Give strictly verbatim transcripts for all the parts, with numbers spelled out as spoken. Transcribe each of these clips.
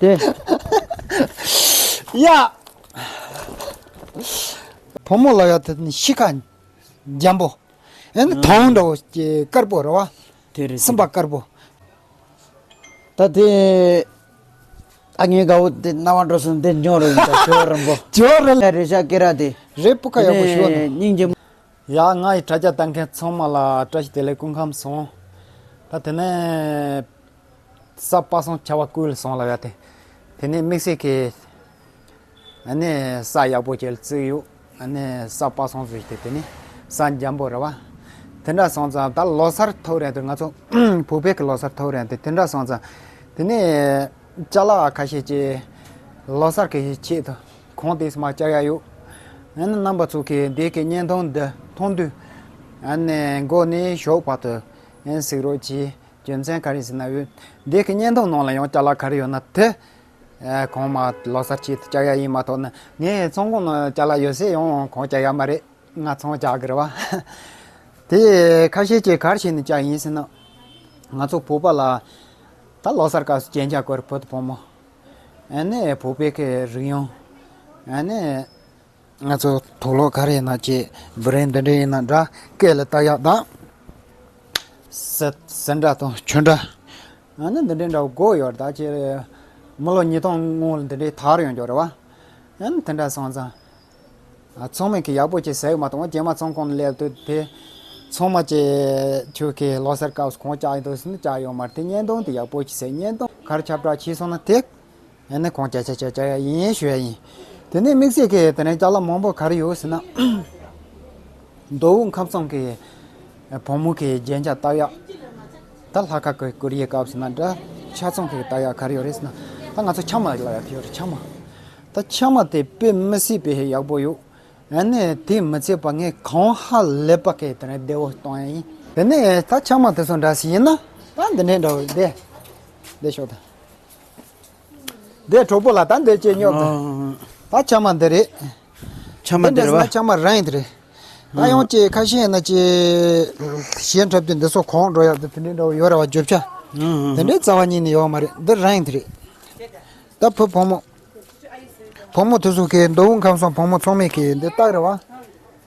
དེ། ཡ། བུ་མོ་ལ་ཡ་དེ་ནི་ཤི་ཁ་འཇམ་པོ། ཨེ་ནི་ཨ། དོང་འདྲ་བོ་ཀྱི་དཀར་པོ་རེད་བ། དེ་རེད། སེམས་པ་དཀར་པོ། ད་དེ། ད་ངའི་དགའ་བོ་དེ་རྣ་བ་འགྲོ་སོང་དེ་འཇོག་རེད་ད་ཇོ་རིན་པོ། ཇོ་རེད། རེ་ཤ་ཀེ་ར་དེ། རེད། སྤུ་ཁ་ཡག་པོ་ཞིག་བ་ནི། སྙིང་རྗེ་མོ། ཡ། ང་ཡི་དྲ་རྒྱ་ལྟ་མཁན་ཚང་མ་ལ་བཀྲ་ཤིས་བདེ་ལེགས་སྐུ་ཁམས་བཟང་། ད་དེ་ནས། ས་པ་སངས་ཆར་པ་བསྐུལ་སོང་ལབ་ཡ་དེ། དེ་ནས་དམིགས་བསལ་གྱི། ཨ་ནི་ས་ཡག་པོ་ཅིག་བརྩིགས་ཡོད། ཨ་ནི་ས་པ་སངས་བཟོས་ཏེ་དེ་ནི་ས་འཇམ་པོ་རེད་བ། དེ་འདྲ་སོང་ཙང་ད་ལོ་གསར་ཐོག་རེད་དེ། ང་ཚོ་བོད་པའི་གི་ལོ་གསར་ཐོག་རེད་དེ། དེ་འདྲ་སོང་ཙང་དེ་ནི་ཅ་ལག་ཁ་ཤས་ཀྱིས་ལོ་གསར་གི་ཆེད་དུ་གོང་དེ་མ་བཅག་ཡ་ཡོད། ཨ་ནི་རྣམ་པ་ཚོ་གིས་འདི་གི་བརྙན་ཐུང་འདི་མཐོང་དུས། ཨ་ནི་མགོ་ནས་གཞུག་བར་དུ་ཨ་ནི་གཟིགས་རོགས་གྱིས། རྒྱུ་མཚན་ག་རེ་ཟེར་ན། འོ། འདི་གི་བརྙན་ཐུང་ནང་ལ་ཡང་ཅ་ལག་ག་རེ་ཡོད་ན་དེ། ཨ། གོང་མ་ལོ་གསར་ཆེད་དུ་བཅག་ཡ་ཡིན་མ་གཏོགས་ནི། ངས་ཚོང་ཁང་ནང་ཅ་ལག་ཡོད་ཚད་ཡང་གོང་བཅག་ཡ་མ་རེད། ང་ཚོང་བཅག་གི་རེད་བ། དེ་ཁ་ཤས་ཀྱིས་ག་རེ་བྱས་ནས་བཅག་ཡིན་ཟེར་ན། ང་ཚོ་བོད་པ་ལ་ད་ལོ་གསར་སྐབས་སུ་རྒྱན་ཆ་དགོས་རེད། བོད་དུ་བུ་མོ། ཨ་ནི་བོད་པའི་གི་རིག་གཞུང་། ཨ་ནི། ང་ཚོ་དུག་ལོག་ག་རེ་ཡིན་ན་ཅིག་འབུ་རིལ་འདི་འདྲ་ཡིན་ན་འདྲ། སྐེ་ལ་བཏགས་ཡག་དང་། སི་སི་འདྲ་དང་ཆུ་འདྲ། ཨ་ནི་འདི་འདྲའི་འདྲ་བོ་དགོས་ཡོད་རེད། ད་ཅིག་མི་ལོ་ཉིས་སྟོང་སྔོན་ལ་འདི་འདྲའི་དར་ཡོང་རྒྱུ་རེད་བ། ཨ་ནི་དེ་འདྲ་སོང་ཙང་། ཨ། ཚང་མས་ཀྱི་ཡག་པོ་ཅིག་གཟིགས་མ་གཏོང་། རྗེས་མ་ཚོང་ཁང་ནང་སླེབས་དུས་དེ། ཚང་མ་ཅིག་ཁྱོད་ཀྱིས་ལོ་གསར་སྐབས་སུ་གོང་བཅག་ཡོད་འདུག་ཟེར་ན་བཅག་ཡོད་མ་རེད། དེ་བརྙན་ཐུང་དེ་ཡག་པོ་ཅིག་གཟིགས། བརྙན་ཐུང་ག་རེ་ཁྱབ་བསྒྲགས་བྱས་སོང་ན་དེ། ཨ་ནི་གོང་བཅག་བཅག་བཅག་བཅག་ཡ་ཡིན་ཞུ་ཡ་ཡིན། དེ་ནས་དམིགས་བསལ་གྱི་དེ་ནས་ཅ་ལག་མང་པོ་ག་རེ་ཡོད་ཟེར་ན། མདོ་དབུས་ཁམས་གསུམ་གྱི་བུ་མོ་གི་རྒྱན་ཆ་བཏགས་ཡག་ད་ལྷག་དཀར་གྱི་སྐུ་རིའི་སྐབས་སུ་ན་འདྲ། ཆ་ཚང་གི་བཏགས་ཡག་ག་རེ་ཡོད་རེད་ཟེར་ན། ད་ང་ཚོ་ཆ་མ་ལབ་ཡག་དེ་ཡོད་རེད། ཆ་མ། ད་ཆ་མ་དེ་དཔེ་མི་སྲིད་པའི་ཡག་པོ་ཡོད། ཨ་ནི་དེ་མི་ཚད་པ་ངས་གོང་ཧ་ལས་པ་གི་དེ་ནས་བདེ་བོ་གཏོང་ཡ་ཡིན། དེ་ནས་ད་ཆ་མ་དེ་ཚོ་འདྲ་ཞིག་ཡིན་ན། ད་འདི་འདྲའི་འདྲ་བོ་བསྡད། བསྡད་ཤོག་ད། འདི་གྲོགས་པོ་ལ་ད་འདི་ཅེས་སྙོབ་དང་། ཨ། ད་ཆ་མ་འདི་རེད། ཆ་མ་འདི་འདི་རེད་བ། ཟེར་ན་ཆ་མ་རང་ཡིན་དེ་རེད། ད་ཡང་ཅིག་ཁ་ཤས་ཡིན་ན་ཅིག་ཞེ་འཁྲབ་དུས་འདི་ཚོ་གོང་འགྲོ་ཡག་འདི་དེ་འདྲའི་འདྲ་བོ་ཡོད་རེད་བ། རྒྱུ་ཆ་ཨ་ཨ་དེ་འདྲའི་རྩ་བ་ཉིད་ནས་ཡོད་མ་རེད། འདི་རང་ཡིན་དེ་རེད། ད་བུ་བུ་མོ། བུ་མོ་དེ་ཚོ་གི་མདོ་དབུས་ཁམས་གསུམ་བུ་མོ་ཚང་མས་གི་འདི་བཏགས་རེད་བ།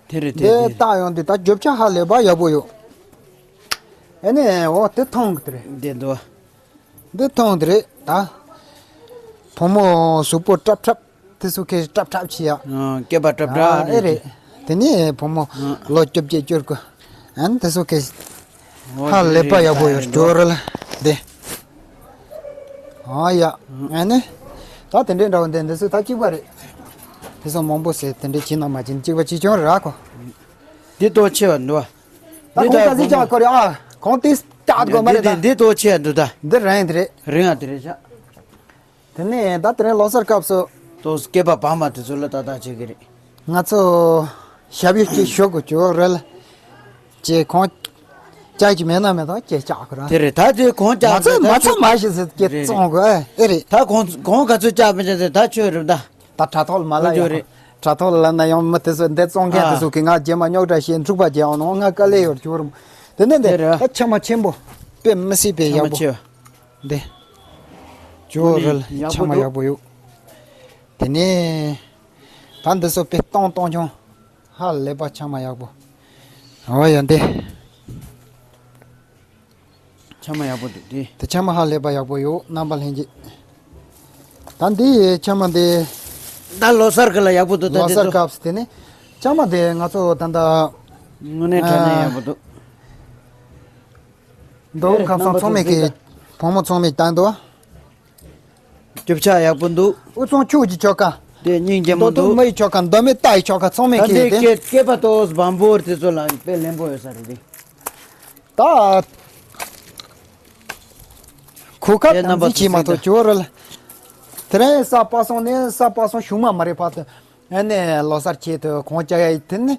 དེ་རེད། དེ་འདི་རེད། བཏགས་ཡོང་དུས་ད་རྒྱུ་ཆ་ཧ་ལས་པ་ཡག་པོ་ཡོད། ཨ་ནི་འོ་དེ་མཐོང་གི་དེ་རེད། འདི་འདུག་འདི་མཐོང་དེ་རེད་ད། བུ་མོ་གཟུགས་པོ་ཀྲབ་ཀྲབ་དེ་ཚོ་གི་ཀྲབ་ཀྲབ་བྱེད་ཡག་ཨ། སྐེད་པ་ཀྲབ་ཀྲབ་ཨ། ཨེ་རེད། དེ་ནས་བུ་མོ་ཨ། ལོ་བཅོ་བརྒྱད་བཅུ་དགུ། ཨ་ནི་དེ་ཚོ་གི་ཧ་ལས་པ་ཡག་པོ་ཡོད། འོ་དེ་རེད། ཇོ་རེད་ལ་དེ། ཨ་ཡ། ཨ་ནི། ད་དེ་འདྲའི་འདྲ་བོ་འདི་འདི་ཚོ་ད་གཅིག་པ་རེད། དེ་ཚོ་མང་པོ་ཟེར་དེ་འདྲའི་བྱེད་ན་མ་བྱེད་ན་གཅིག་པ་གཅིག་རྐྱང་རེད་ཨ་ཁོ། འདི་ཏོག་ཆེ་བ་འདུག་བ། ད་འདི་གོང་ད་ག་ཚོད་ཅག་ཁོ་རེད་ཨ། གོང་ཏིས་ཏག་དགོས་མ་རེད་ད། འདི་འདི་ཏོག་ཆེ་བ་འདུག་ད། འདི་རིང་དེ་རེད། རིང་ཨ་དེ་རེད་ཤག་དེ་ནས་ད་དེ་རིང་ལོ་གསར་སྐབས་སུ། ཏོག་སྐེད་པ་བག་མ་དེ་ཚོ་ལ་ཏག་ཏག་བྱེད་ཀྱི་རེད། ང་ཚོ་ཞབས་གཡོག་ཅིག་ཞུ་དགོས་ཀྱི་རེད་ལ། ཅེས་གོང་ཅག་གི་མེད་ན་མེད་དང་ཅེས་བཅག་དགོས་ར། དེ་རེད། ད་དེ་གོང་ཅག་མ་ཚོད་མ་ཚོད་མ་ཤེས་ཟེར་གྱི་བཙོང་དགོས་ཨེ་རེད། ད་གོང་གོང་ག་ཚོད་བཅག་མི་བཅག་དེ་ད་ཆོས་རེད་ད། ད་དྲ་ཐོག་ལ་མ་ལ་ཡོད་རེད། དྲ་ཐོག་ལ་ན་ཡང་མི་དེ་ཚོ་འདི་བཙོང་མཁན་དེ་ཚོ་གི་ང་རྗེས་མ་རྙོག་དྲ་བཤད་འཁྲུག་པ་རྒྱག་ཡོང་ནོ་ང་དཀའ་ལས་ཡོད་ཀྱི་རེད། དེ་ནས་འདི་དེ་རེད། ད་ཆ་མ་ཆེན་པོ་དཔེ་མི་སྲིད་པའི་ཆ་མ་ཡག་པོ་ཆེ་བ། འདི། ཇོ་རེད། ཡག་པོ་ཆ་མ་འདུག་ཡག་པོ་ཡོད། དེ་ནས་ད་འདི་ཚོ་དཔེ་སྟོང་སྟོང་ཆུང་། ཧ་ལས་པ་ཆ་མ་ཡག་པོ། འོ་ཡ་འདི། ཆ་མ་ཡག་པོ་འདུག་དེ། དེ་ཆ་མ་ཧ་ལས་པ་ཡག་པོ་ཡོད། རྣམ་པ་ལྷན་རྒྱས། ད་འདི་ཆ་མ་འདི། ད་ལོ་གསར་གི་ལ་ཡག་པོ་འདུག་ད་ལོ་འདི་གསར་ཚོ། སྐབས་དེ་ནས་ཆ་མ་དེ་ང་ཚོ་ད་ལྟ། དངོས་གནས་དྲང་གནས་ཡག་པོ་འདུག་མདོ་དབུས་ཁམས་གསུམ་ཚང་མས་ཀྱི་བུ་མོ་ཚང་མས་བཏང་འདུག་རྒྱུ་ཆ་ཡག་པོ་འདུག་དབུས་གཙང་ཕྱོགས་ཀྱི་ཆོལ་ཁ། དེ་སྙིང་རྗེ་མོ་མདོ་སྟོད་འདུག་མི་ཡི་ཆོལ་ཁ། མདོ་སྨད་རྟ་ཡི་ཆོལ་ཁ་ཚང་མས་ད་ཀྱི་འདི་དེ། སྐེད་སྐེད་པ་ཏོག་བམ་པོར་དེ་ཚོ་ལ་དཔེ་ལེན་པོ་ཡོད་ས་རེད་དེ། ད། གོ་སྐབས་དེ་རྣམ་པ་དམ་འཛིན་བྱེད་མ་ཚོ་ཐུབ་ཅོ་རེད། དེ་རིང་ས་པ་སངས་ནས་ས་པ་སངས་གཞུང་མ་མ་རེད་ཕར་དུ། ཨ་ནི་ལོ་གསར་ཆེད་དུ་གོང་བཅག་ཡ་ཡི་དེ་ནི།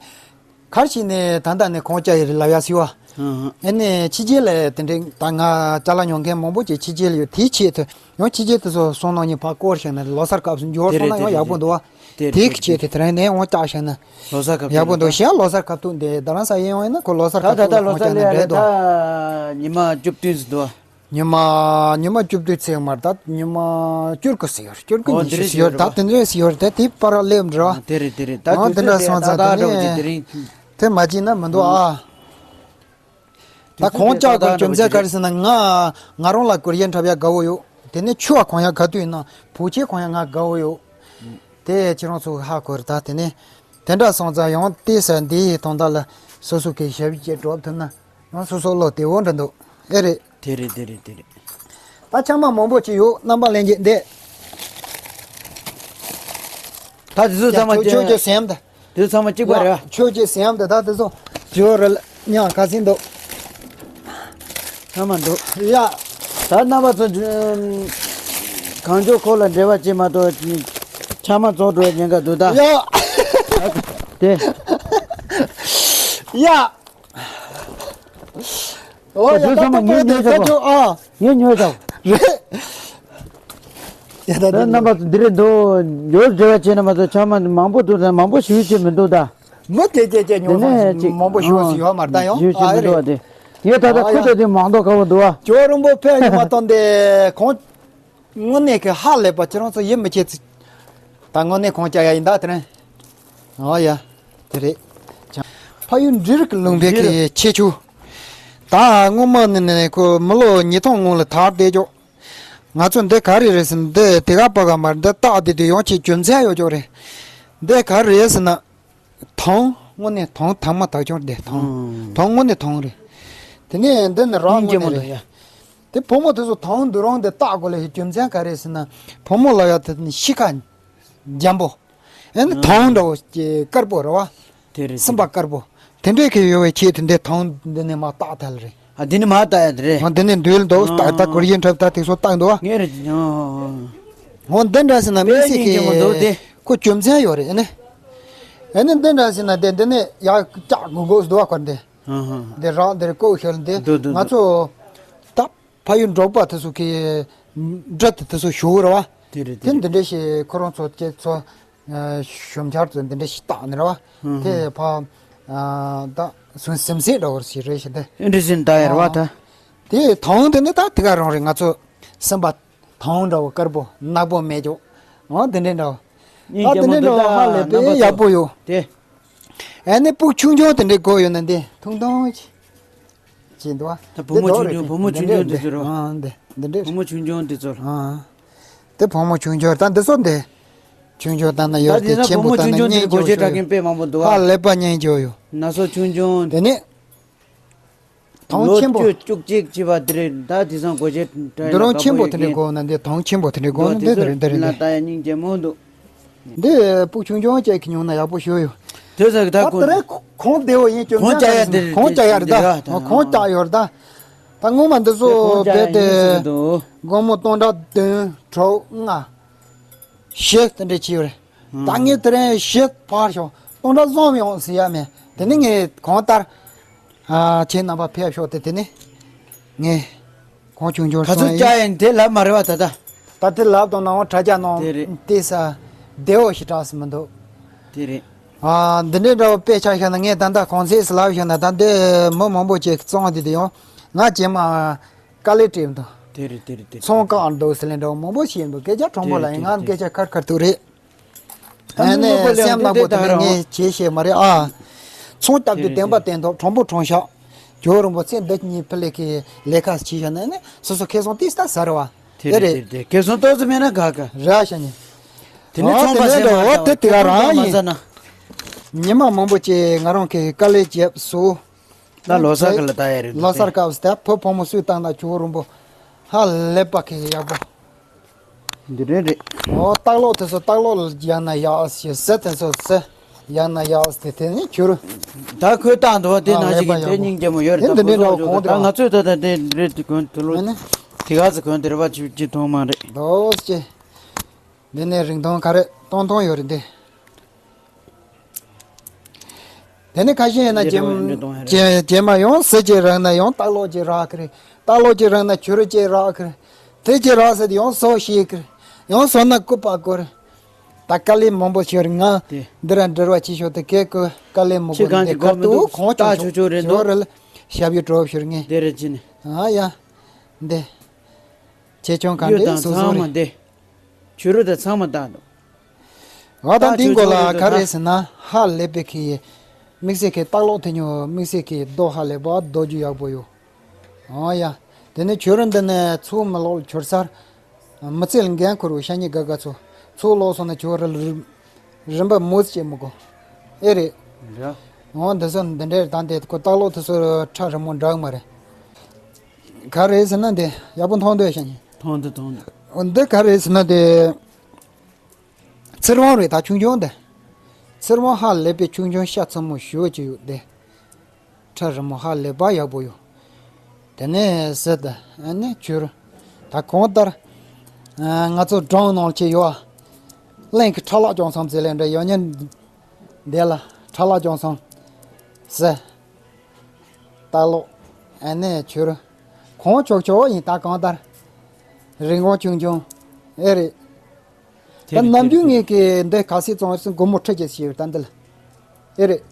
གར་ཞིག་ནས་ད་ལྟ་ནས་གོང་བཅག་ཡི་རེད་ལབ་ཡ་སི་བ། ཨ་ཧ། ཨ་ནི་ཕྱི་རྒྱལ་ལ་དེ་འདྲའི་ད་ང་ཅ་ལག་ཉོ་མཁན་མང་པོ་ཅིག་ཕྱི་རྒྱལ་ལ་ཡོད། དེའི་ཆེད་དུ་ཡང་ཕྱི་རྒྱལ་དུ་སོ་སོང་ནང་ཉིན་ཕར་སྐོར་བཞག་ན་ལོ་གསར་སྐབས་སུ་འབྱོར་དེ་སོང་རེད་ན་དེ་ཡང་ཡག་པོ་འདུག་བ། དེ་དེའི་རེད་དེ་ཆེད་དུ་རེད། དེ་རིང་ནས་ཡང་བཅག་བཞག་ན། ལོ་གསར་སྐབས་ཡག་པོ་འདུག་གཞན་ལོ་གསར་སྐབས་ཐུག་འདི་རྡ་རམ་ས་ཡིན་ཡོང་ཡིན་ན་ཁོ་ལོ་གསར་ད་སྐབས་ད་ཐུག་ད་ལོ་གོང་གསར་བཅག་ན་ལས་རེད་རེད་འདུག་ད་ཉི་མ་བཅུ་བདུན་ཙམ་འདུག་བ། ཉི་མ་ཉི་མ་བཅུ་བདུན་ཚེས་མར་ད་ཉི་མ་བཅུ་དགུ་ཟེར་ཡོད། བཅུ་དགུ་ཨོ་ཉི་དེ་ཤུ་རེད་ཟེར་ཡོད། ཟེར་ད་རོ། དེ་འདྲ་ཟེར་ཡོད། ད་དེ་པར་ལེབ་འདྲ། ཨོ་དེ་རེད་དེ་རེད། ད་ཨོ་དུས་དེ་འདྲ་ཚོད་སོང་དེ་ཙང་ད་ད་དེ་འགྲོ་གི་ནས་དེ་རིང་དེ་མ་བྱིན་ན་མི་འདུག་ཨ། ད་དུས་ཚོད་གོང་དེ་ལྕགས་ད་ད་གོང་འགྲོ་གི་རྒྱུ་མཚན་ག་རེ་ཟེར་ན་ང་ང་རང་ལ་ཀུ་རི་ཡ་འཁྲབ་ཡ་དགའ་བོ་ཡོད། དེ་ནས་ཆུ་བ་གོང་ཡ་ག་དུས་ཡིན་ན་བོ་ཆེ་གོང་ཡ་ང་དགའ་བོ་ཡོད། དེ་ཁྱེད་རང་ཚོ་ཧ་གོ་རེད། ད་དེ་ནས་དེ་འདྲ་སོང་ཙང་ཡང་དེ་ས་འདི་ཡི་དོན་དག་ལ་སོ་སོ་གི་ཞབས་ཕྱི་སྒྲུབ་ཐུབ་ན་ཡང་སོ་སོ་བློ་བདེ་བོ་འདྲ་འདུག་ཨེ་རེད། དེ་རེད་དེ་རེད་དེ་རེད། ད་ཆང་མ་མང་པོ་ཅིག་ཡོད། རྣམ་པ་ལྷན་རྒྱས་འདི། ད་དེ་ཚོ་ཚང་མ་ཡ་ཁྱོད་ཁྱོད་ཀྱི་སེམས་ད། དེ་ཚོ་ཚང་མ་གཅིག་པ་རེད། ཡ་ཁྱོད་ཀྱི་སེམས་ད་ད་དེ་ཚོ་བྱོས་རེད་ཉག་ག་ཚིག་འདུག་ཚང་མ་འདུག་ཡ། ད་རྣམ་པ་ཚོ་གང་བྱུང་ཁོ་ལ་འབྲེལ་བ་བྱེད་མ་གཏོགས་ཆང་མ་བཙོང་འགྲོ་ཉེན་ཁ་འདུག་ད། ཡ། དེ། ཡ། ཨོ་ད་ཡ་དེ་ད་ཚང་མ་ད་ངས་ཉོས་ད་ཆོག་གོ་ཨ། ངས་ཉོས་ཆོག་རེད། ཡ་ད་ད་དེ་རྣམ་པ་ཚོ་འདི་རེད་འདུག་ཡོད་འབྲེལ་བ་བྱས་ན་མ་གཏོགས་ཆང་མ་མང་པོ་འདུག་ད་མང་པོ་ཞུ་བྱེད་མི་འདུག་ད། མི་དེ་ཅེ་ཅེ་ཉོ་དེ་ནས་སོང་ཅིག་མང་པོ་ཞུ་ཨ་སི་ཡོད་མ་རེད་ད་ཡང་ཞུ་བྱེད་ཨ་མི་འདུག་རེད། དེ་ངས་ད་ལྟ་ཨ་ཁུ་ཡ། ཚོ་དེ་མང་དོག་ག་བོ་འདུག་ཨ། ཇོ་རིན་པོ་ཕེ་ཉི་མ་བཏང་དེ་གོང་། དངོས་གནས་ཀྱི་ཧ་ལས་པ་ཁྱེད་རང་ཚོ་ཡིད་མི་ཆེས་ཚིག་ད་དངོས་གནས་ཁོང་ཅག་ཡ་ཡིན་ད་དེ་རིང་། ཨོ་ཡ། དེ་རེད། ཕ་ཡུལ་འབྲི་རིགས་ཀྱི་ལུང་པའི་གི་ཁྱེད་ཆུ། ད་སྔོན་མ་ནས་ནས་ཁོ་མི་ལོ་ཉིས་སྟོང་སྔོན་ལ་དར་བསྡད་ཀྱོག་ང་ཚོ་འདི་ག་རེ་རེད་ཟེར་ན་འདི་དེ་ག་པ་ག་མར་འདི་སྟག་འདི་དུས་ཡོང་ཆེད་རྒྱུ་མཚན་ཡོད་ཀྱོག་རེད། འདི་ག་རེ་རེད་ཟེར་ན། དང་། དངོས་གནས་དང་དང་མ་དག་ཀྱང་བསྡད་དང་། ཨང་། དང་དངོས་གནས་དང་རེད། དེ་ནས་འདི་ནི་རང་སྙིང་རྗེ་མོ་དངོས་གནས་འདུག་རེད། ཡ། དེ་བུ་མོ་དེ་ཚོ་དང་འདུ་རང་དེ་བཏགས་དགོས་ལ་ཡི་རྒྱུ་མཚན་ག་རེ་ཟེར་ན། བུ་མོ་ལ་ཡ་དེ་ནི་གཤིས་ཀ་འཇམ་པོ། ཨེ་ནི་ཨང་། དང་འདྲ་བོ་ཀྱི་དཀར་པོ་རེད་བ། དེ་རེད་སེམས་པ་དེ་རེད། དཀར་པོ། དེ་འདྲས་ཀྱི་ཡོད་པའི་ཆེད་དུ་འདི་དང་འདི་ནས་མ་བཏགས་ཐལ་རེད། ཨ་འདི་ནི་མ་བཏགས་ཡ་དེ་རེད། ཨ་འདི་ནས་འདུལ་འདུག་ཨ་ད་ད་གོར་ཡིན་འཁྲབ་ད་དེ་ཚོ་བཏགས་འདུག་བ། ངས་རེད། ཨ་ཨ་ཨ། འོ་འདི་འདྲ་ཟེར་ན་དཔེ་མི་སྲིད་སྙིང་རྗེ་མོ་འདུག་སྟེ། ཀྱི་ཁོ་རྒྱུ་མཚན་ཡོད་རེད་ཨ་ནི། ཨ་ནི་འདི་འདྲ་ཟེར་ན་དེ་འདི་ནས་ཡར་བཀྱག་དགོས་དགོས་འདུག་བ་ཁོ་འདི། ཨ་ཧ་ཧ། འདི་རང་འདིར་བཀོག་ཤོར་འདི་འདུག་འདུག་ང་འདུག་ཚོ་ད་ཕ་ཡུལ་འབྲོག་པ་དེ་ཚོ་གི་འབྲི་དེ་དེ་ཚོ་ཞུ་གི་རེད་བ། དེ་རེད་དེ་དེ་རེད། འདི་འདྲ་ཞིག་ཁོ་རང་ཚོ་ཁྱེད་ཚོ་ཞོམ་འཆར་ཚོ་འདི་འདྲ་ཞིག་བཏགས་ནི་རེད་བ། ཨ་ཧ། དེ་ཕ་ད་སུན་སིམ་སེ་འདྲ་བོ་ཞིག་རེད་ཞེ་དེ། ཨེ་འདྲ་ཞིག་ད་ཡར་བ་ད། དེ་དང་དེ་ནི་ད་དེ་ག་རང་རེད། ང་ཚོ་སེམས་པ་དང་འདྲ་བོ་དཀར་པོ་ནག་པོ་མེད་ཀྱོག་འོ་དེ་འདྲའི་འདྲ་བོ། སྙིང་རྗེ་མོ་འདུག་ད་ཧ་ལས་པའི་ཡག་པོ་ཡོད། དེ། ཨ་ནི་སྤུ་གུ་ཆུང་ཆུང་དེ་འདྲའི་དགོས་ཡོད་ན་འདི་ཐུང་ཐུང་ཅིག་བྱེད་འདུག་བ། ད་བུ་མོ་ཆུང་ཆུང་བུ་མོ་ཆུང་ཆུང་དེ་ཚོ་རོ། འདི་འདྲའི་བུ་མོ་ཆུང་ཆུང་དེ་ཚོ་རོ། དེ་བུ་མོ་ཆུང་ཆུང་ད་འདི་ཚོ་འདི། ཆུང་ཆུང་ད་ན་ཡོད་དེ་ཆེན་པོ་ད་ན་སྙིང་རྗེ་ཡོད། ཧ་ལས་པ་སྙིང་རྗེ་ཡོད། ན་ཚོ་ཆུང་ཆུང་དེ་ནི། དང་ཆེན་པོ། ལོ་བཅུ་བཅུ་གཅིག་བྱས་པ་དེ་རེད་ད་དེང་སང་སྒོ་ཕྱེ་དྲ་འདི་རང་ཆེན་པོ་དེ་འདྲ་དགོས་ན་འདི་དང་ཆེན་པོ་དེ་འདྲ་དགོས་ན་འདི་དེ་རེད་འདི་རེད་ལ་ད་ཡ་སྙིང་རྗེ་མོ་འདུག་འདི་སྤུ་ཆུང་ཆུང་ཅིག་གི་ཉུང་ན་ཡག་པོ་ཞུ་ཡོད། དེ་ཟེར་གི་ད་ད་ཁོ་དེ་རེད་གོང་བདེ་བོ་ཡིན་ཁྱོད་ཁོང་ཅག་ཡ་འདི་ཁོང་ཅག་ཡ་རེད་ད་ཁོང་ཅག་ཡོད་རེད་ད། ད་སྔོན་མ་འདི་ཚོ་རྦད་དེ་སྒོར་མོ་སྟོང་ཕྲག་བདུན་དྲུག་ལྔ། བཞི་དེ་འདྲ་བྱས་ཡོད་རེད། ད་ངས་དེ་རིང་བཞི་ཕར་ཤོག་སྟོང་ཕྲག་བཟང་ཡོང་ཟེར་ཡ་མེད། དེ་ནི་ངས་གང་ལྟར། ཨ་ཁྱེད་རྣམ་པ་ཕེབས་ཤོག་དེ་དེ་ནི། ངས་གང་བྱུང་འབྱོར་ག་ཚོད་སོང་ཡིན། བཅག་ཡིན་དེ་ལབ་མ་རེད་བ་ད་ལྟ། ད་དེ་ལབ་དང་ནང་དྲ་རྒྱ་ནང་དེ་རེད། དེ་ས་བདེ་བོ་ཞིག་གྲགས་སུ་མི་འདུག་དེ་རེད། ཨ་འདི་འདྲའི་འདྲ་བོ་དཔེ་ཆ་བཞག་ན་ངས་ད་ལྟ་གང་ཚེས་སུ་ལབ་བཞག་ན་ད་འདི་མི་མང་པོ་ཅིག་བཙོང་དེ་དེ་ཡང་ང་རྗེས་མ། དཀའ་ལས་སྤྲད་འདུག་དེ་རེད་དེ་རེད་དེ་རེད། ཚོང་ཁང་འདུག་ཟེར་ལེ་འདྲ་མང་པོ་ཞིག་འདུག་སྐད་ཆ་དྲང་པོ་ལ་ཡིན་ང་སྐད་ཆ་ཁར་ཁར་ཐུག་རེད། ཨ་ནི་སེམས་ནག་པོ་དེ་ངས་བྱེད་ཤེས་མ་རེད་ཨ། ཚོང་བཏབ་དུས་བདེན་པ་བདེན་ཐོག་དྲང་པོ་དྲང་བཞག་ཇོ་རིན་པོ་ཚེ་འདི་གཉིས་ཕི་ལེ་གི་ལས་ཀ་བྱེད་བཞག་ན་ནི་སོ་སོ་ཁེ་བཟང་ཏིས་ད་ཟ་རེད་བ། དེ་རེད་དེ་རེད་ཁེ་བཟང་ཏོག་ཙམ་མེད་ན་དགའ་དགའ། ར་ཤ་ཉེ། དེ་ནི་ཨོ་ཚོང་དེ་པ་ནས་ཟེར་མ་འདྲ་ཨོ་དེ་དེ་ག་རང་ཡིན། ཉི་མ་མང་པོ་ཅིག་ང་རང་གི་དཀའ་ལས་བརྒྱབ་སོ། ད་ལོ་གསར་ག་ལ་ལྟ་ཡ་རེད་ལོ་གསར་སྐབས་སུ་ད་ཕོ་ཕོ་མོ་སུས་བཏང་ན་ཇོ་རིན་པོ་ཧ་ལས་པ་གི་ཡག་པོ། འདི་རེད་རེད། ཨོ་སྟག་ལོག་དེ་ཚོ་སྟག་ལོག་ལ་ཡག་ན་ཡག་ཞེས་ཟེར་དེ་ཚོ་ཟེར་ཡག་ན་ཡག་དེ་དེ་ནི་ཁྱོད་རུ། ད་ཁོས་བཏང་འདུག་བ་དེ་ནང་བཞིན་གི་དེ་སྙིང་རྗེ་མོ་ཡོད་རེད་ད་ཁོ་ཚོ་ད་ང་ཚོས་ད་ད་དེ་རེད་དེ་གོན་དུ་ལོ། དེ་ག་ཚོ་གོན་དེ་རེད་བ་ཅི་ཅི་མཐོང་མ་རེད། ལོ་ཅེ། འདི་ནས་རིང་ཐུང་ག་རེ་སྟོང་ཐུང་ཡོད་རེད་འདི། དེ་ནི་ཁ་ཤས་ཡིན་ན་རྗེས་མ་ཡང་ཟི་གཅིག་རག་ན་ཡང་སྟག་ལོག་གཅིག་རག་གི་རེད། སྟག་ལོག་གཅིག་རག་ན་བྱུ་རུ་གཅིག་རག་གི་རེད། དེ་གཅིག་རག་ཟེར་དུས་ཡང་ཟོག་ཤེས་གི་རེད། ཡང་ཟོག་ན་སྐུད་པ་དགོས་རེད། ད་དཀའ་ལས་མང་པོ་ཞིག་རེད་ང་། འདི་ར་འབྲེལ་བ་བྱེད་ཤོག་དེ་གས་ཀོ་དཀའ་ལས་མི་དགོས་རེད་འདི་གར་དུ་གང་བྱུང་བྱུང་རེད་འདུག་ཞབས་ཡུ་གྲོགས་ཤོར་ངས། དེ་རེད་ཅི་ནི། ཨ་ཡ། འདི། ཆེ་ཆུང་ག་འདྲའི་བཟོ་བཟོ་རེད། ཚང་མ་འདི། བྱུ་རུ་དང་ཚང་མ་བཏང་འདུག་ང་དང་འདི་མགོ་ལ་ག་རེ་ཟེར་ན་ཧ་ལས་པའི་གི་དམིགས་བསལ་གི་ལྟག་ལོག་དེ་ཉོ་དམིགས་བསལ་གི་རྡོ་ཧ་ལས་པ་རྡོ་རྒྱུ་ཡག་པོ་ཡོད། ཨོ་ཡ། དེ་ནས་བྱུ་རུ་འདི་ནས་ཚུར་མི་ལོག་བྱུར་སར། མི་ཚེ་ལ་འགན་འཁུར་བའི་ཤ་ཉེ་དགའ་དགའ་ཚོ། ཚུར་ལོག་སོང་ན་བྱུ་རུ་རིམ་རིམ་པ་མོས་བྱེད་མི་དགོས། ཨེ་རེད། རེད། ཨོ་འདི་ཚོ་འདི་འདྲའི་དང་དེ་ཁོ་ལྟག་ལོག་དེ་ཚོ་ཁྲ་རི་མོ་འདྲ་གི་མ་རེད། ག་རེ་ཟེར་ན་འདི་ཡག་པོ་མཐོང་འདོད་ཤ་ཉེ། མཐོང་འདོད་མཐོང་འདོད། འདི་ག་རེ་ཟེར་ན་འདི། ཚེར་ཝང་རེད་ད་ཆུང་ཆུང་འདི། ཚེར་ཝང་ཧ་ལས་པའི་ཆུང་ཆུང་ཤ་ཚ་མོ་ཞུ་བ་ཅིག་ཡོད་འདི། ཁྲ་རི་མོ་ཧ་ལས་པ་ཡག་པོ་ཡོད། དེ་ནས་ཟེར་ད་ཨ་ནི་བྱུར། ད་གང་ལྟར། ང་ཚོ་སྦྲང་ནང་ཆེ་ཡོད། གླིང་གི་ཁྲ་ལག་ལྗོན་ཚང་ཟེར་ལེ་འདྲ་ཡོད་ཉན། འདི་ལ་ཁྲ་ལག་ལྗོན་ཚང་། ཟེར། ལྟག་ལོག་ཨ་ནི་བྱུར། གང་ཆོག་ཆོག་ཡིན་ད་གང་ལྟར། རིན་གོང་ཆུང་ཆུང་། ཨེ་རེད། ད་ནམ་རྒྱུན་ངས་ཀྱི་འདི་ག་སེ་བཙོང་ཡོད་སྲིད་སྒོར་མོ་ཁྲི་གཅིག་ཞིག་ཡོད་ད་འདི་ལ། ཨེ་རེད།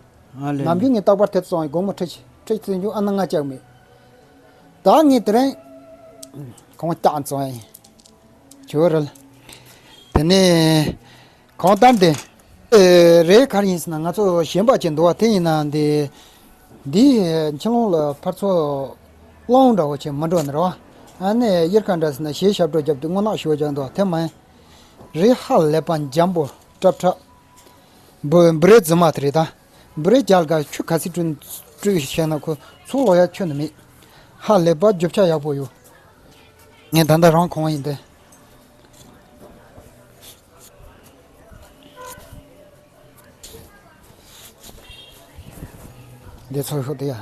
ཨ་ལེ། ནམ་རྒྱུན་ངས་རྟག་པར་དེ་བཙོང་ཡོད་སྒོར་མོ་ཁྲི་གཅིག་ཁྲི་གཅིག་བཙོང་རྒྱུ་ཨ་ན་ང་ཅག་མེད། ད་ངས་དེ་རིང་གང་སྐྱག་བཙོང་ཡིན། ཇོ་རལ། དེ་ནས་གང་ལྟར་འདི། ཨེ་རེད་ག་རེ་ཡིན་ཟེར་ན་ང་ཚོ་གཞན་པ་ཅིག་འདུག་བ་དེ་ཡིན་ན་འདི། འདི་ཕྱི་ལོང་ལ་ཕར་ཚུར་གླང་འདྲ་བོ་ཆེ་མི་འགྲོ་ནི་རེད་བ། ཨ་ནི་གཡེར་ཁ་འདྲ་ཟེར་ན་གཞས་ཞབས་བྲོ་རྒྱབ་དུས་རྔུལ་ནག་ཞུ་བ་རྒྱག་འདུག་བ་དེ་མ་ཡིན། རི་ཧ་ལས་པ་འཇམ་པོ་ཀྲབ་ཀྲབ། འབུ་འབུ་རའི་རྫི་མ་དེ་རེད་ད། འབུ་རའི་རྒྱལ་ཁ་ཆུ་ག་ཚོད་བཀྲུས་བཀྲུས་བྱས་ན་ཁོ་ཚུར་ལོག་ཡ་ཁྱོན་ནས་མེད། ཧ་ལས་པ་རྒྱུ་ཆ་ཡག་པོ་ཡོད། ངས་ད་ལྟ་རང་གོན་ཡིན་ཏེ། འདི་ཚོ་ཤོག་དེ་ཡ།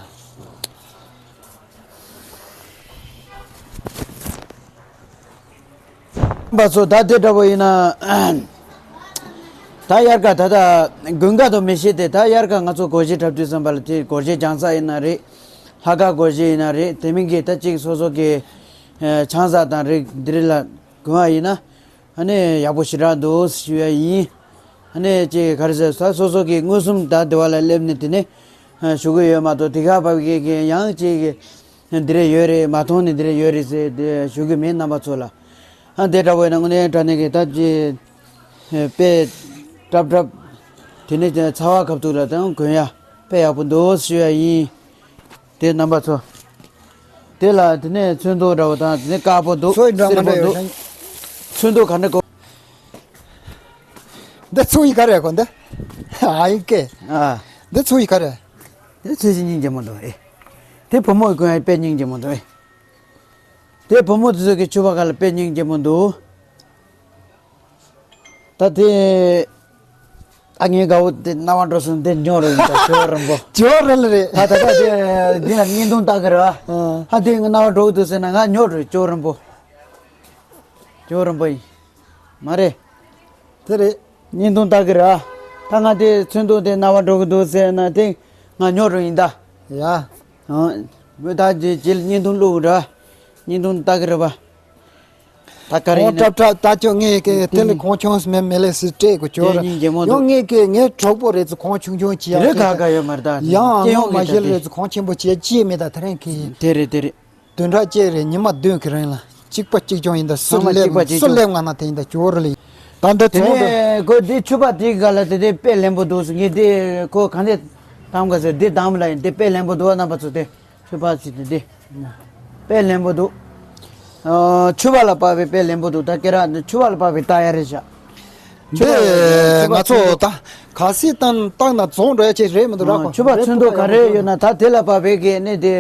པ་ཚོ་ད་དེ་འདྲ་པོ་ཡིན་ན། ད་དབྱར་ཁ་ད་ལྟ་དགུན་ཁ་དང་མི་ཤེས་ཏེ་ད་དབྱར་ཁ་ང་ཚོ་སྒོར་གཞས་འཁྲབ་དུས་ཙམ་པ་ལ་དེ་སྒོར་གཞས་སྦྱང་ས་ཡིན་ན་རེད། ལྷ་ཁ་སྒོར་གཞས་ཡིན་ན་རེད་དེ་མིན་གྱི་ད་ཅིག་སོ་སོ་གི་ཆང་ས་དང་རིགས་འདི་རིགས་ལ་གོན་པ་ཡིན་ན། ཨ་ནི་ཡག་པོ་ཞེ་དྲག་འདུག་ཞུ་ཡ་ཡིན། ཨ་ནི་ཅིག་ག་རེ་ཟེར་ས་སོ་སོ་གི་མངོན་སུམ་ད་དེ་བ་ལ་སླེབས་ནས་དེ་ནས་ཞུ་གི་ཡོད་མ་གཏོགས་དེ་ག་བབ་གི་གི་ཡང་ཅིག་གི་འདི་རེ་ཡོད་རེད་མ་མཐོང་ནས་འདི་རེ་ཡོད་རེད་ཟེར་དེ་ཞུ་གི་མེད་རྣམ་པ་ཚོ་ལ། ཨ་དེ་འདྲ་བོ་ཡིན་ན་དངོས་གནས་དྲང་གནས་གི་ད་ཅི་དཔེ་གྲབ་གྲབ། དེ་ནས་ཚ་བ་ཁབ་ཏུ་ལ་དང་གོན་ཡ་དཔེ་ཡག་པོ་འདུག་ཞུ་ཡ་ཡིན། དེ་རྣམ་པ་ཚོ། དེ་ལ་དེ་ནས་ཚོན་མདོག་འདྲ་བོ་དང་དེ་ནས་དཀར་པོ་འདུག་ཚོན་འདྲ་མ་སེར་པོ་འདྲ་ཡོད་འདུག་ཤག་ཚོན་མདོག་ག་འདྲ་གོ། འདི་ཚོ་ཡི་ག་རེ་གོ་འདི། ཨ་ཡི་ཀེ། ཨ། འདི་ཚོ་ཡི་ག་རེ། དེ་ཚོས་སྙིང་རྗེ་མོ་འདུག་ཨེ། དེ་བུ་མོ་གི་གོན་ཡ་དཔེ་སྙིང་རྗེ་མོ་འདུག་ཨེ། དེ་བུ་མོ་དེ་ཚོ་གི་ཕྱུ་པ་ག་ལ་དཔེ་སྙིང་རྗེ་མོ་འདུག་ད་དེ། ཨ་ངའི་དགའ་བོ་དེ་རྣ་བ་འགྲོ་སོང་དེ་ཉོ་རུ་ཡིན་ད་ཇོ་རིན་པོ། ཇོ་རིན་རེད། ད་ད་ད་དེ་དེ་ལ་བརྙན་ཐུང་ལྟ་གི་ར། ཨ། ཧ་དེ་ངའི་རྣ་བ་འགྲོ་གི་འདུག་ཟེར་ན་ང་ཉོ་རུ་ཇོ་རིན་པོ། ཇོ་རིན་པོ་ཡིན། མ་རེད། དེ་རེད། བརྙན་ཐུང་ལྟ་གི་ར། ད་ང་དེ་ཚོན་མདོག་དེ་རྣ་བ་འགྲོ་གི་འདུག་ཟེར་ན་དེ་ང་ཉོ་རུ་ཡིན་ད། ཡ། ཨ། མོས་ད་རྗེས་རྗེས་ལ་བརྙན་ཐུང་བླུག་ར། བརྙན་ཐུང་ལྟ་གི་རེད་པ། ད་ག་རེ་ཡིན་ན། ཁོང་ཀྲབ་ཀྲབ་ད་ཅོ་ངས་ཀྱི་དེ་ལ་ཁོང་ཆུང་སུ་མེད་མེད་ལས་སུ་སྤྲད་དགོས་ཅོ་ར། དེ་ཡིན་གྱི་མོ་འདུག་ཡང་ངས་ཀྱི་ངའི་གྲོགས་པོ་རེད་ཚུ་ཁོང་ཆུང་ཆུང་ཅི་ཡང་རེད་ག་ག་ཡོད་མ་རེད་ད། ཡང་ཡང་མ་ཤེས་རེད་ཚུ་ཁོང་ཆེན་པོ་ཅི་ཡང་ཅི་ཡང་མེད་ད་དེ་རིང་གི། དེ་རེད་དེ་རེད། བདུན་ཕྲག་གཅིག་རེད་ཉི་མ་བདུན་གི་རིང་ལ་གཅིག་པ་གཅིག་རྐྱང་ཡིན་ད་སུ་ཚང་མ་སླེབས་གཅིག་པ་གཅིག་སུ་རྐྱང་སླེབས་ང་ན་དེ་ཡིན་ད་ཅོ་ར་ལ་ཡིན། ད་འདི་དེ་ཚོང་དུ། ནས་ཁོ་འདི་ཕྱུ་པ་དེ་ག་ལ་དེ་དེ་དཔེ་ལེན་པོ་འདུག་སུ་ངས་དེ་ཁོ་ག་འདི་དམ་ག་ཟེར་དེ་དམ་ལ་ཡིན་དེ་དཔེ་ལེན་པོ་འདུག་རྣམ་པ་ཚོ་དེ། ཕྱུ་པ་ཟེར་དེ་འདི། དཔེ་ལེན་པོ་འདུག་ཨ། ཕྱུ་པ་ལ་དཔག་པའི་དཔེ་ལེན་པོ་འདུག་ད་ཁྱེད་རང་ཕྱུ་པ་ལ་དཔག་པའི་ལྟ་ཡ་རེད་ཤག་འདི་ཕྱུ་པ་ང་ཚོ་ད་ག་སྲིད་བཏང་བཏང་ན་རྫོང་འགྲོ་ཡ་ཅིག་རེད་མི་འདུག་ར་ཁོ་ཕྱུ་པ་ཚོན་མདོག་ག་རེ་ཡོད་ན་ད་དེ་ལ་དཔག་པའི་གི་ནི་དེ།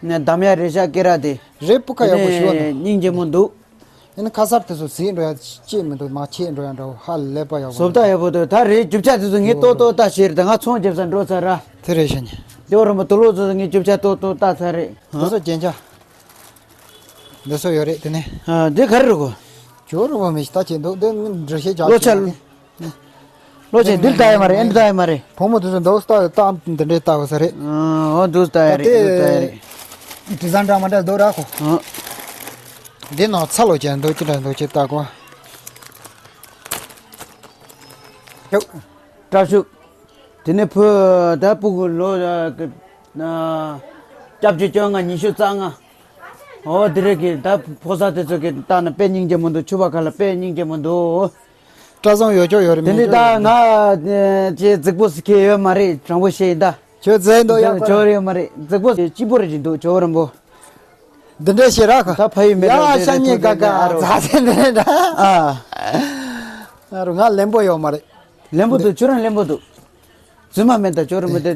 བདམས་ཡ་རེད་ཤག་ཁྱེད་རང་དེ། རེད་སྤུ་ཁ་ཡག་པོ་ཞུ་བ་ན། སྙིང་རྗེ་མོ་འདུག་ཨ་ནི་ཁ་གསར་དེ་ཚོ་ཟིན་འགྲོ་ཡ་ཅིག་མི་འདུག་མ་ཆད་འགྲོ་ཡ་འདྲ་བོ་ཧ་ལས་པ་ཡག་པོ་བཟོ་འདུག་ལྟ་ཡག་པོ་འདུག་ད་རེད་རྒྱུ་ཆ་དེ་ཚོ་ངས་ཏོག་ཏོག་ལྟ་ཤེས་རེད་ད་ང་ཚོང་རྒྱབ་ས་འགྲོ་ཚར་ར། དེ་རེད་ཤག་ཉེ། ལྕོག་རིན་པོ་དུ་ལོག་ཚོ་ངས་རྒྱུ་ཆ་ཏོག་ཏོག་ལྟ་ཚར་རེད། འདི་ཚོ་རྒྱན་ཆ། འདི་ཚོ་ཡོད་རེད་དེ་ནས། ཨ་འདི་ག་རེ་རེད་གོ། ལྕོག་རིན་པོ་མི་ཤི་ལྟ་བྱེད་འདུག་འདི་འགྲེལ་བཤད་རྒྱག་ལོ་ཆ། ལོ་ཆ་འདི་ལྟ་ཡ་མ་རེད་ཨེ་འདི་ལྟ་ཡ་མ་རེད། བུ་མོ་དེ་ཚོ་འདུག་ལྟ་ལྟ་འདི་འདྲའི་ལྟ་བ་ས་རེད། ཨོ་འདུག་ལྟ་ཡ་རེད་འདུག་ལྟ་ཡ་རེད། དེ་ཟ་འདྲ་མ་འདྲ་འདུག་ར་ཁོ། ཨོ། འདི་ནང་ཚ་ལོ་ཅན་འདུག་ཅི་འདྲ་འདུག་ཅི་ལྟ་གོ། ཡོ། བཀྲ་ཤིས། དེ་ནས་བུ་ད་སྤུ་གུ་ལོ་ཨ་སྐྱབས་བཅོལ་བཅོ་ལྔ་ཉི་ཤུ་རྩ་ལྔ། ཨོ་དེ་རེད་གི། ད་ཕོ་གསར་དེ་ཚོ་གི་ལྟ་ན་དཔེ་སྙིང་རྗེ་མི་འདུག་ཕྱུ་པ་ཁ་ལ་དཔེ་སྙིང་རྗེ་མི་འདུག་སྐྲ་བཟང་ཡོད་ཅོག་ཡོད་རེད། དེ་མི་འདྲ་ད་ང་ཅེ་རྫིག་པོ་ཟེར་གི་ཡོད་མ་རེད། དྲང་པོ་བཤད་ཡིན་ད། ཁྱོད་རྫིག་འདུག་ཡག་པོ་ཅོག་རེད་མ་རེད། རྫིག་པོ་སྐྱིད་པོ་རེད་ཅིག་འདུག་ཅོག་རིན་པོ། འདི་འདྲ་ཞིག་རག་གི། ད་ཕ་ཡུལ་མེད་ཡ་ཤ་ཉེ་ག་ག་ཛ་ཟེར་འདི་འདྲ། ཨ། ང་རུ་ང་ལེན་པོ་ཡོད་མ་རེད། ལེན་པོ་འདུག་ཁྱོད་རང་ལེན་པོ་འདུག་རྫུན་མ་མེད་ད། ཅོག་རིན་པོ་དེ།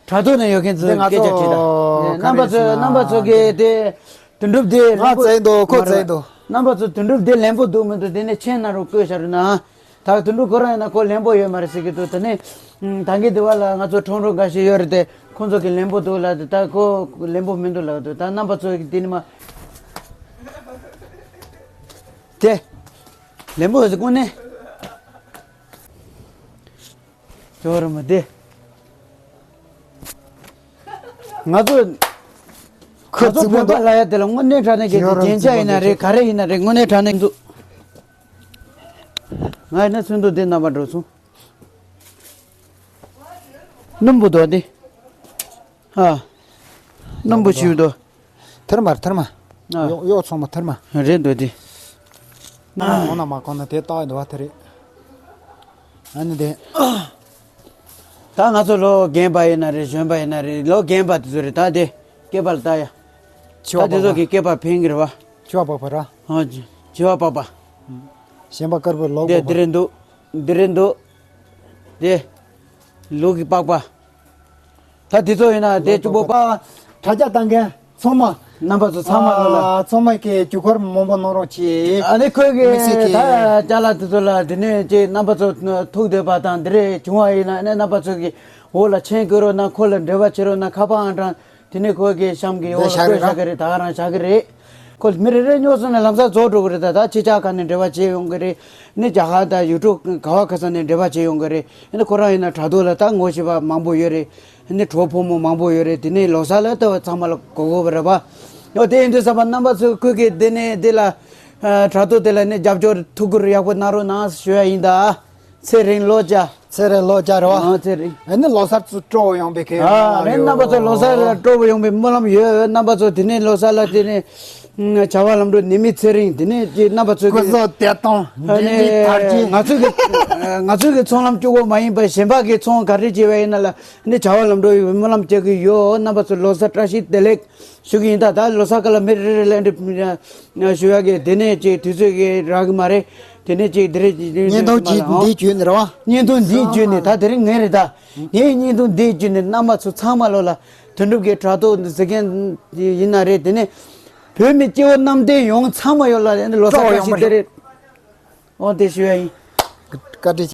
དྲ་ཐོག་ནས་ཡོད་མཁན་ཚོས་འདི་ང་སྐད་ཆ་དྲིས་ད། ཚོ་ག་རེ་རྣམ་པ་ཚོས་ཟེར་ན་རྣམ་པ་ཚོ་གིས་དེ། དོན་གྲུབ་དེ་ང་ལེན་པོ་བཙལ་འདུག་ཁོ་མ་རེད་བཙལ་འདུག་རྣམ་པ་ཚོ་དོན་གྲུབ་དེ་ལེན་པོ་འདུག་མི་འདུག་དེ་ནས་མཆན་ནང་རུ་བཀོད་བཞག་རོགས་གནང་། ད་དོན་གྲུབ་ཁོ་རང་ཡིན་ན་ཁོ་ལེན་པོ་ཡོད་མ་རེད་ཟེར་གི་འདུག་དེ་ནས་ད་གིན་དེ་བ་ལ་ང་ཚོ་ཁྲོང་ཁྲོ་འགའ་ཞིག་ཡོད་རེད་དེ། ཁོང་ཚོ་གིས་ལེན་པོ་འདུག་ལབ་དེ། ད་ཁོ་ལེན་པོ་མི་འདུག་ལབ་འདུག་ད་རྣམ་པ་ཚོ་གིས་དེ་ནི་མ། དེ། ལེན་པོ་ཟེར་དངོས་གནས། ཅོག་རིན་པོ་དེ། ང་ཚོ། ཁོ་ང་ཚོ་རྫིག་པོ་བོད་པ་འདུག་ལབ་ཡ་དེ་ལ་དངོས་གནས་དྲང་གནས་ཀྱི་ཁྱོད་རང་རྒྱན་ཆ་ཡིན་ན་རེད། ག་རེ་ཡིན་ན་རེད། དངོས་གནས་དྲང་གནས་འདུག་ང་ཡིན་ན་ཚུན་དུ་འདི་རྣམ་པ་འགྲོ་སོང་། སྣུམ་པོ་འདུག་འདི། ཨ། སྣུམ་པོ་ཞིག་འདུག་ཐེར་མ་ཐེར་མ། ཨ། གཡོག་གཡོག་ཚང་མ་ཐེར་མ། རེད་འདུག་འདི། གོང་ན་མ་གོང་ན་དེ་བཏགས་འདུག་བ་དེ་རེད། ཨ་ནི་དེ། ད་ང་ཚོ་ལོ་རྒན་པ་ཡིན་ན་རེད། གཞོན་པ་ཡིན་ན་རེད། ལོ་རྒན་པ་དེ་ཚོ་རེད། ད་དེ་སྐེད་པ་ལ་ལྟ་ཡ། ད་དེ་ཚོ་གི་སྐེད་པ་ཕན་གི་རེད་བ། ཆུ་བ་པགས་པ་ར། ཨ། ཆུ་བ་པགས་པ། གཞན་པ་དཀར་པོ་ལོག་དེ་པགས་པ། འདི་རེད་འདུག་འདི་རེད་འདུག་དེ། ལུག་གི་པགས་པ། ད་དེ་ཚོ་ཡིན་ན་དེ་གཅིག་པོ་པ། དྲ་རྒྱ་བཏང་མཁན་ཚང་མ། རྣམ་པ་ཚོ་ཚང་མ་ལོ་ལ། ཨ། ཚང་མ་གི་རྒྱུ་སྐར་མང་པོ་གནང་རོགས་གྱིས། ཨ་ནི་ཁོས་གི་དམིགས་བསལ་གྱི་ད་ཅ་ལག་དེ་ཚོ་ལ་དེ་ནས་ཀྱི་རྣམ་པ་ཚོ་ཐུག་འདོད་པ་དང་། འདི་རེད་བྱུང་བ་ཡིན་ན་ཨ་ནི་རྣམ་པ་ཚོ་གི་འོག་ལ་མཆན་བཀོད་རོགས་གནང་། ཁོ་ལ་འབྲེལ་བ་བྱེད་རོགས་གནང་། ཁ་པར་ཨང་གྲངས་དེ་ནས་ཁོས་གི་གཤམ་གི་འོག་ལ་བཀོད་བཞག་གི་རེད། ད་ག་རང་བཞག་གི་རེད། ཁོ་མི་རེ་རེ་ཉོ་སོང་ན་ལམ་སང་རྫོགས་འགྲོ་གི་རེད། ད་ད་ཕྱི་ལྕགས་ཁ་ནས་འབྲེལ་བ་བྱེད་ཡོང་གི་རེད། ནི་རྒྱ་གར་དང་ཡུ་ཊུབ་ག་བ་ག་ས་ནས་འབྲེལ་བ་བྱེད་ཡོང་གི་རེད། ནི་ཁོ་རང་ཡིན་ན་དྲ་ཐོག་ལ་ད་ངོ་ཤེས་པ་མང་པོ་ཡོད་རེད། ནི་གྲོགས་ཕོ་མོ་མང་པོ་ཡོད་རེད། དེ་ནས་ལོ་གསར་ལ་ལྟ་བ་ཚང་མ་ལ་གོ་དགོས་པ་རེད་པ། ཨོ་དེ་ཡིན་དུས་ཙམ་པ་རྣམ་པ་ཚོས་ཁོས་གི་དེ་ནས་དེ་ལ་དྲ་ཐོག་དེ་ལ་ནི་རྒྱབ་སྐྱོར་ཐུགས་ཁུར་ཡག་པོ་གནང་རོགས་གནང་ཞུ་ཡ་ཡིན་ད། ཚེ་རིང་ལོ་བརྒྱ། ཚེ་རིང་ལོ་བརྒྱ་རེད་བ། ཨ་ཚེ་རིང་། ཨ་ནི་ལོ་གསར་ཚོ་སྤྲོ་བོ་ཡོང་པའི་ཁེ། ཨ་རེད། རྣམ་པ་ཚོ་ལོ་གསར་ལ་སྤྲོ་བོ་ཡོང་པའི་སྨོན་ལམ་ཡོད། རྣམ་པ་ཚོ་དེ་ནས་ལོ་གསར་ལ་དེ་ནས་བྱ་བ་ལམ་འགྲོ་ནད་མེད་ཚེ་རིང་། དེ་ནས་ཀྱི་རྣམ་པ་ཚོ་གི་སྐུ་གཟུགས་བདེ་ཐང་། ཨ་ནི་འབྲིང་རིང་དར་རྒྱས། ང་ཚོ་གི་ང་ཚོ་གི་ཚོང་ལམ་སྐྱོ་བོ་མ་ཡིན་པར་གཞན་པ་གི་ཚོང་ག་རེ་བྱས་པ་ཡིན་ན་ལ་ནི་བྱ་བ་ལམ་འགྲོ་ཡོང་བའི་སྨོན་ལམ་རྒྱག་གི་ཡོད། རྣམ་པ་ཚོ་ལོ་གསར་བཀྲ་ཤིས་བདེ་ལེགས། ཞུ་གི་ཡིན། ད་ད་ལོ་གསར་སྐབས་ལ་མི་རེ་རེ་ལ་འདི་ཞུ་ཡག་གི་དེ་ནས་ཅིག་དུས་ཚོད་ཀྱི་རག་གི་མ་རེད། དེ་ནས་ཅིག་འདི་རེད། བརྙན་ཐུང་ཅིག་འདི་བརྒྱུད་ནས་རེད་བ། བརྙན་ཐུང་འདི་བརྒྱུད་ནས། ད་དེ་རིང་ངས་རེད། ད་ངས་བརྙན་ཐུང་འདི་བརྒྱུད་ནས་རྣམ་པ་ཚོ་ཚང་མ་ལོ་ལ་དོན་གྲུབ་ཀྱི་དྲ་ཐོག་འདི་ཟེར་མཁན་ཡིན་ན་རེད། དེ་ནས་བོད་མི་སྐྱེ་བོ་གནམ་བསྟན་ཡོངས་ཚང་མ་ཡོད་ལ་ལོ་གསར་བཀྲ་ཤིས་བདེ་ལེགས། འོ་དེ་ཞུ་ཡ་ཡིན། བཀའ་དྲིན་ཆེ།